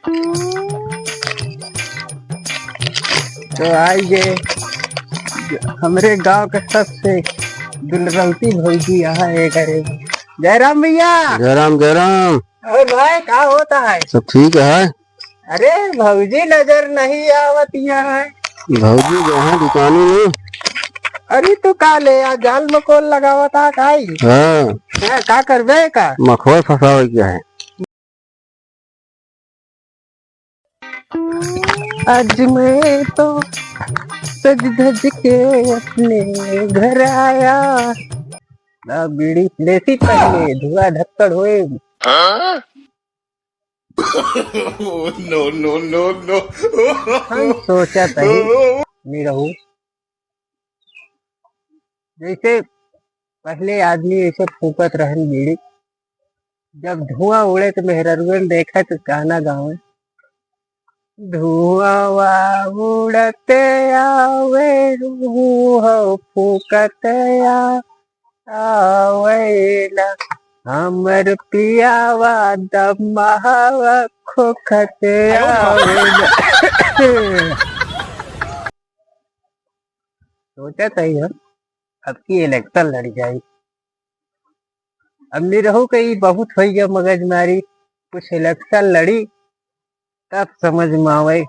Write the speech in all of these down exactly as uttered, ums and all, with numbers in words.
तो आई जे हमरे गांव के सबसे दुलरौती भौजी यहाँ है घरे। जयराम भैया। जयराम, जयराम। और भाई, का होता है? सब ठीक है। अरे, भौजी नजर नहीं आवत यहाँ है। भौजी जो है दुकानी में। अरे, तू का ले आ, जाल मकोल लगावत आ काई? हाँ। हाँ, का करबे का? मखोर फंसावे के है। आज मैं तो सज धज के अपने घर आया। ना बीड़ी लेती पहले, धुआं धक्कड़ होए। No, no, no, no. हम सोचत हई, निरहू, जैसे पहले आदमी ऐसे फूकत रहन बीड़ी, जब धुआं उड़े तो मेहररुअन देखे तो गाना गावे, धुआं उड़ते आवे, रूह फूकत आ आवेला, हमर पियावा दमहवा खोखत आवेला। सोचत हई हम, अब की election लड़ जाई। अब निरहू के ई बहुत होई गया मगजमारी, कुछ election लड़ी, तब समझ में आवे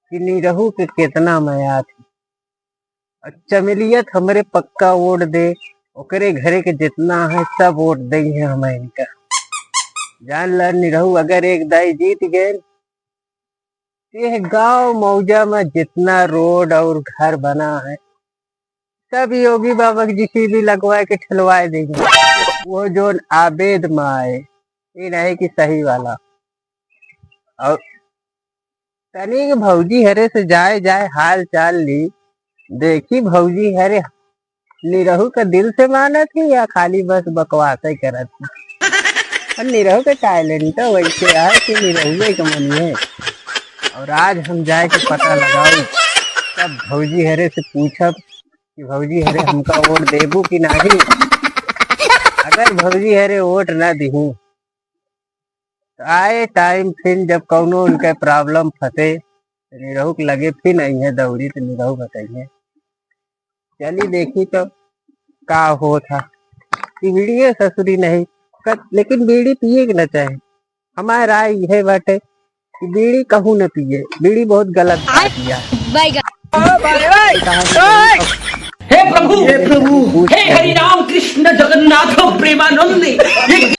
कि निरहू के कितना मया थी। और चमेलिया त हमरे पक्का वोट दे, ओकरे घरे के जितना है सब वोट दे है हम इनका। जान ला निरहू, अगर एक दाई जीत गए, ये गांव मौजा में जितना रोड और घर बना है, सब योगी बाबा के जेसीबी लगवा के ठेलवाए देंगे। वो जोन आबेद में आए, ये नहीं कि सही वाला। और तनी के भौजी हरे से जाए जाए हाल चाल ली, देखी भौजी हरे निरहू का दिल से मानत ही या खाली बस बकवास ही करत ही। और निरहू के talent तो वैसे है कि निरहुए के मन है। और आज हम जाए के पता लगाऊ, तब भौजी हरे से पूछब कि भौजी हरे हमका वोट देबू कि नाही। अगर भौजी हरे वोट ना दिहू, तो आए time फिर जब कौनो उनके problem फंसे, तो निरहू के लगे फिर नहीं है दौड़ी, तो निरहू बताइए। चली देखी तो का होत है। ई बीड़िए ससुरी नहीं, क-, लेकिन बीड़ी पिए के ना चाहे। हमार राय यह बाटे कि बीड़ी कहूँ न पिए, बीड़ी बहुत गलत बात है। हे प्रभु, हे प्रभु, हे हरि राम कृष्ण जगन्नाथ प्रेमानंद, ये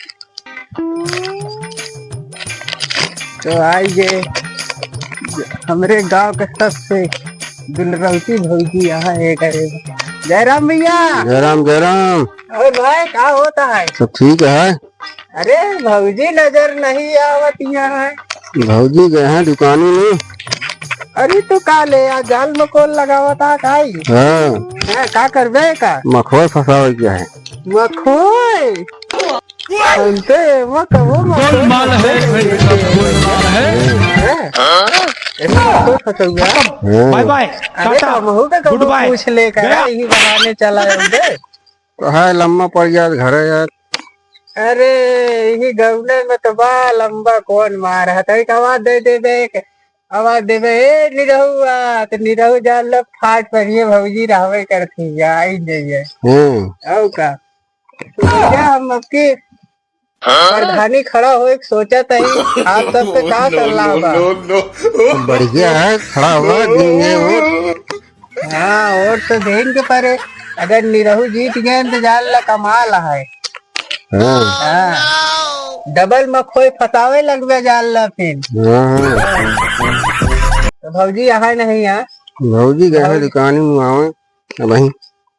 तो आई जे हमरे गांव के सबसे दुलरौती भौजी यहाँ है घरे। जयराम भैया। जयराम, जयराम। अरे भाई, का होता है? सब ठीक है। अरे, भौजी नजर नहीं आवत यहाँ है। भौजी गए हैं दुकानी में। अरे, तो का ले आ, जाल मकोल लगावत आ काई? हाँ। हाँ, का करबे का? मखोर फंसावे के है। मखोर? सुनते, वो कहो मखोर। गोलमाल है भाई, सब गोलमाल है। हैं? ऐसे मखोर फंसौगा? हाँ। Bye bye, अरे, टाटा, तो महू का कहो good bye। पूछ ले का, गया। यही बहाने चला आऊंगे। तो है, लम्बा पड़ गया घरे यार। अरे, यही गौने में तो बा लम्बा, कौन मार है? तो एक आवाज दे देबे, एक आवाज देबे, "ए निरहुआ," तो निरहू जान लो फाट पड़िए, भौजी रहबे करती है, आई जाइए। हम्म। और का? तो भैया, हम आपकी प्रधानी खड़ा हो, एक सोचा था ही, आप सबके का सलाह बा? बढ़िया है, खड़ा हुआ, देंगे वोट। हाँ, वोट तो देन के परे। अगर निरहू जीत गए तो जान ला कमाल है। हाँ। हाँ। Double मखोई फसावे लगबे जान ला फिर। हाँ। तो भौजी यहाँ नहीं है। भौजी गए हैं भौजी दुकानी में आवे, अब वहीं।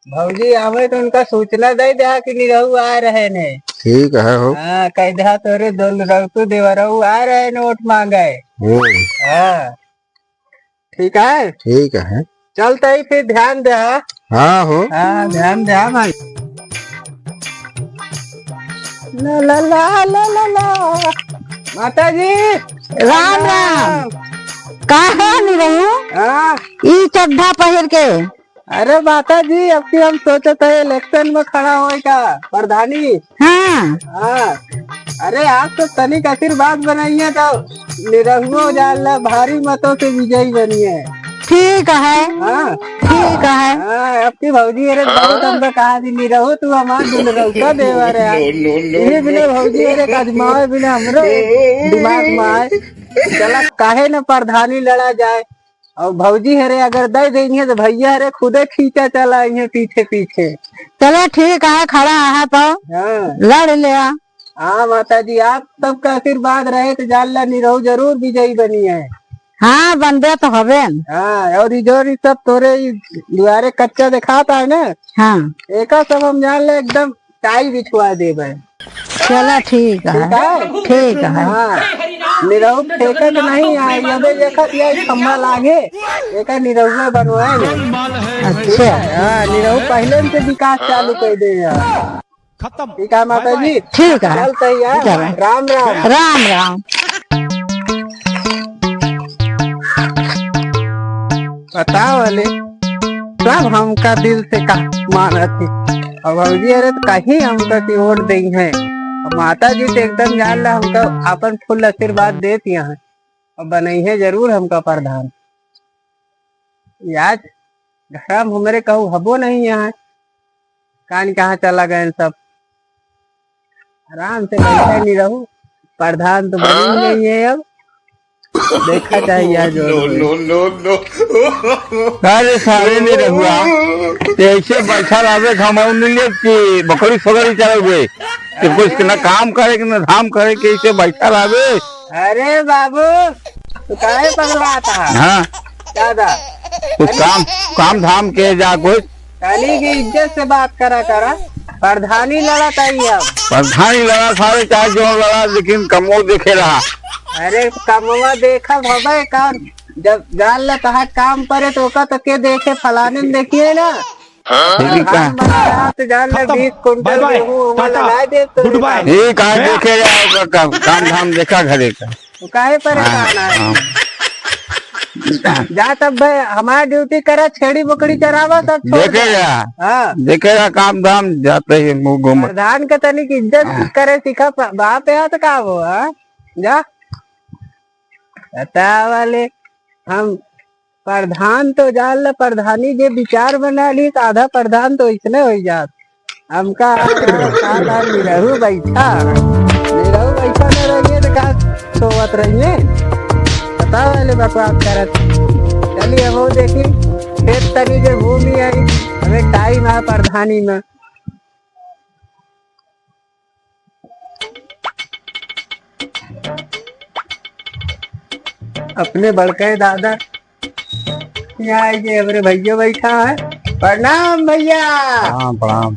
भौजी आवे तो उनका सूचना दे दे कि निरहू आ रहे ने। ठीक है हो। हाँ, कह दे तोरे दुलरौतू देवरऊ आ रहे ने वोट मांगे। हम्म। हाँ। ठीक है? ठीक है। चलते ही फिर ध्यान दे, हाँ? हाँ हो। हाँ, ध्यान दे, हाँ भाई। ला, ला, ला, ला, ला, ला। माता जी। राम, राम। राम। का है निरहू? हाँ। ई चड्ढा पहिर के। अरे माता जी, अब की हम सोचत है election में खड़ा होए का प्रधानी। हाँ। हाँ। हाँ। अरे, आप तो तनिक आशीर्वाद बनाइए तो निरहुओ जान ला भारी मतों से विजयी बनिए। ठीक है। हाँ। ठीक है। हाँ, आपकी भौजी अरे बहुत हमका कहा थी, "निरहु तू हमार दुलरौका देवर है।" No, no, no, ये बिना no। भौजी अरे आजमावे बिना हमरो दिमाग में आए। चला काहे न प्रधानी लड़ा जाए। और भौजी हरे अगर दे देंगे तो भैया हरे खुदे खींचा चला आइए पीछे पीछे। चलो ठीक है, खड़ा है तो हाँ। लड़ ले। हाँ माता जी, आप सबका आशीर्वाद रहे तो जान ला निरहु जरूर विजयी बनी है। हाँ, बनबे तो हबे न। हाँ, और ई जोर ई सब तोरे ई दुआरे कच्चा देखाता है ना। हाँ। एका सब हम जान ले एकदम टाई बिछवा देबे। चला ठीक है। ठीक है? ठीक है। हाँ। निरहु फेंकत नहीं है, अबे देखत ये खम्मा लागे, एका निरहुआ बनवाए ले। अच्छा। हाँ, निरहु पहले से विकास चालू कर दे यार। खत्म। ठीक है माता जी। ठीक है। चलते हैं यार। ठीक है। राम राम। राम राम। बताओ ले, सब हमका दिल से का मानत है। अब भौजी अरे तो कहीं हमका की वोट देई है। अब माता जी तो एकदम जान ला हमका अपन फुल आशीर्वाद देती हैं। अब बनई है जरूर हमका प्रधान। याद घरा में हमरे कहू हबो नहीं यहाँ। कान कहाँ चला गए सब। आराम से बैठे नहीं रहू। प्रधान तो बनी नहीं है अब। देखा चाहिए आज। No, no, no, no। अरे सारे निरहुआ, ते ऐसे बैठा रहबे, घमाऊ नहीं लेत कि बकरी सगरी चरावे। ते कुछ ना काम करे कि ना धाम करे, कि ऐसे बैठा रहबे। अरे बाबू, तू काहे पगलाता है? हाँ। दादा। कुछ काम, काम धाम के जा कुछ। तनी की इज्जत से बात करा करा। प्रधानी लड़त आई अब। प्रधानी लड़ा सारे चाहे जो लड़ा, लेकिन कमो देखे रहा। अरे कमवा देखब हबे का? जब जान ला तहार काम परे तो ओका तो के देखे, फलाने में देखिए ना। ठीक है। धान बना रहा तो जान ले खत्म। बीस कुंटल बाय बाय। गेहूं ओमा टाटा। लगा दे तो गुड बाय। ठीक है, देखे रहा ओकर काम, काम धाम देखा घरे का। तो काहे परेशान हाँ, है? हाँ। जा तब बे, हमार ड्यूटी करा, छेड़ी बोकड़ी चरावा, सब छोड़ देखे दे। जा। हाँ। देखे जा काम धाम, जाते ही मुंह घूम। प्रधान के तनिक इज्जत हाँ। करे सीखा, प-, बाप यहाँ तो का हो, हाँ? जा। बतावा ले, हम प्रधान तो जान ल, प्रधानी जे विचार बना ली, तो आधा प्रधान तो इसने हो जात। हमका साथ आ निरहू बैठा, निरहू बैठा न रहिए तो का सोवत रहिए, बतावा ले बकवास करत। चलिए हम वो देखी, खेत तनी जे घूमी आई, हमें टाइम है प्रधानी में। अपने बड़के दादा, यहाँ आइए, हमरे भैया बैठा है। प्रणाम भैया। प्रणाम, प्रणाम।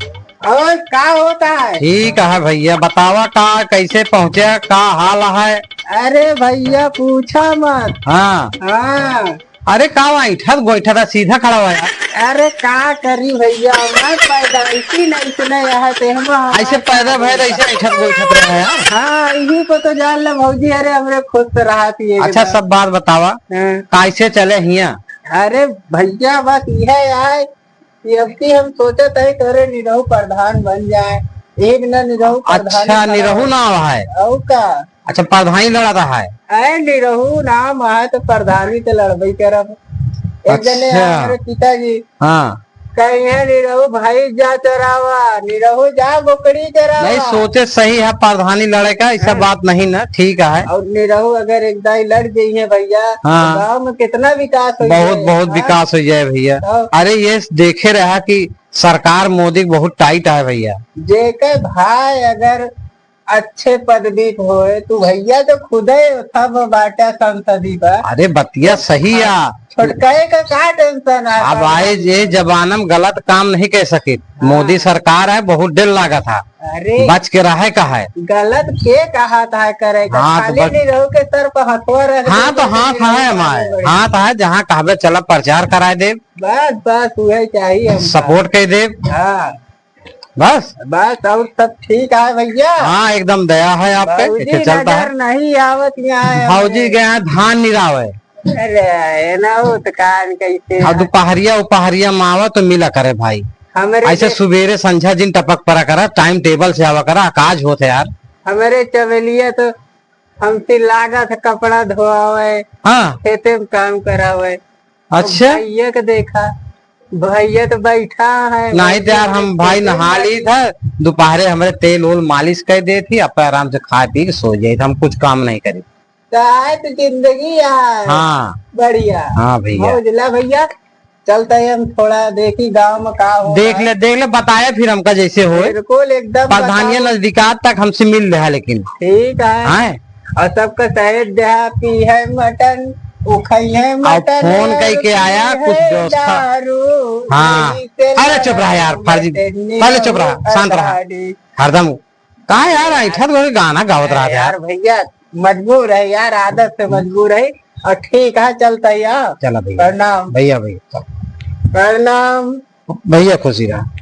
और का होता है? ठीक है भैया, बतावा का, कैसे पहुँचे, का हाल है? अरे भैया पूछा मत। हाँ। हाँ। अरे का हुआ, ऐठत गोइठत है, सीधा खड़ा हुआ यार। अरे का करी भैया, मैं पैदाइशी नहीं सुने यहाँ से, हम ऐसे पैदा भय तो ऐसे ऐठत गोइठत रहे हैं यार। हाँ, इही को तो जान ले भौजी, अरे हमरे खुश तो रहा थी अच्छा, एकदम। सब बात बतावा, हाँ। कैसे चले हिया? अरे भैया बस यह आए कि अब की हम सोचत है कि अरे निरहू प्रधान बन जाए, एक ना निरहू प्रधान अच्छा, खड़ा निरहू हो। नाम है? और का? अच्छा, प्रधानी लड़ा रहा है? अरे निरहू नाम है तो प्रधानी तो लड़बे करब। एक जने अच्छा। हमारे पिताजी हाँ। कहे हैं, "निरहू भाई जा चरावा, निरहू जा बोकड़ी चरावा।" नहीं, सोचे सही है, प्रधानी लड़े का, ऐसा हाँ। बात नहीं ना, ठीक है। और निरहू अगर एक दाई लड़ गई है भैया, हाँ। तो गाँव में कितना विकास हो बहुत, जाए, बहुत हाँ? विकास हो जाए भैया। तो अरे ये देखे रहा कि सरकार मोदी बहुत टाइट है भैया। जेके भाई अगर अच्छे पदवी पे होए, तू भैया तो खुदे सब बाटा संसदी बा। अरे बतिया सही आ। छोटकाए का का टेंशन है? अब आए जे जमाना में गलत काम नहीं कह सके। हाँ। मोदी सरकार है, बहुत डर लागा था। अरे। बच के रहे का है। गलत के कहा था करे का? हाँ, तो खाली बस निरहू के सर पर हथवा रख हाँ, दे, तो हाथ है हमारे। बढ़िया। हाथ है, जहाँ कहबे चला प्रचार कराए दे। बस, बस, वही चाहिए हमका। सपोर्ट कर दे। हाँ। बस। बस, और सब ठीक है भैया? हाँ, एकदम दया है आप पे, भौजी ऐसे चलता है। नजर नहीं आवत यहाँ है भौजी हमरे। गया है धान निरावे। अरे, ये ना हो तो कान कैसे अब है? दोपहरिया उपहरिया में आवा तो मिला करे भाई। हमरे ऐसे के- सुबेरे संझा जिन टपक परा करा, time table से आवा करा, काज होत है यार। हमरे चमेलिया तो हमसे लागत है कपड़ा धोआवे, हाँ। खेते में काम करावे। अच्छा। भैया के देखा, भैया तो बैठा है, नहीं तो यार, हम भाई नहा ली था, दोपहरे हमरे तेल ओल मालिश कर दे थी, अब आराम से खा पी के सो जाए, हम कुछ काम नहीं करी। तो आए तो जिंदगी यार। हाँ। बढ़िया। हाँ भैया। मौज ला भैया, चलते हैं हम थोड़ा देखी गाँव में का हो देख रहा है। ले, देख ले, बताया फिर हमका जैसे होए। बिल्कुल, एकदम प्रधानिया बताओ। नजदीकात तक हमसे मिल रहा, लेकिन ठीक है। हाँ। और सबका सहेज देहा, पी है मटन, उ खाई है और मटन, फोन और कई के आया, पी कुछ है व्यवस्था। दारू, हाँ। यही से अरे चुप रहा यार, फर्जी। मटन पहले चुप रहा, शांत रहा। असाड़ी। हरदम का यार, ऐठा तो गाना गावत रहा यार। यार भैया, मजबूर है यार, आदत से मजबूर है। और ठीक है, चलता है यार। चला भैया। प्रणाम। भैया, भैया, चल। प्रणाम। भैया, खुशी रहा।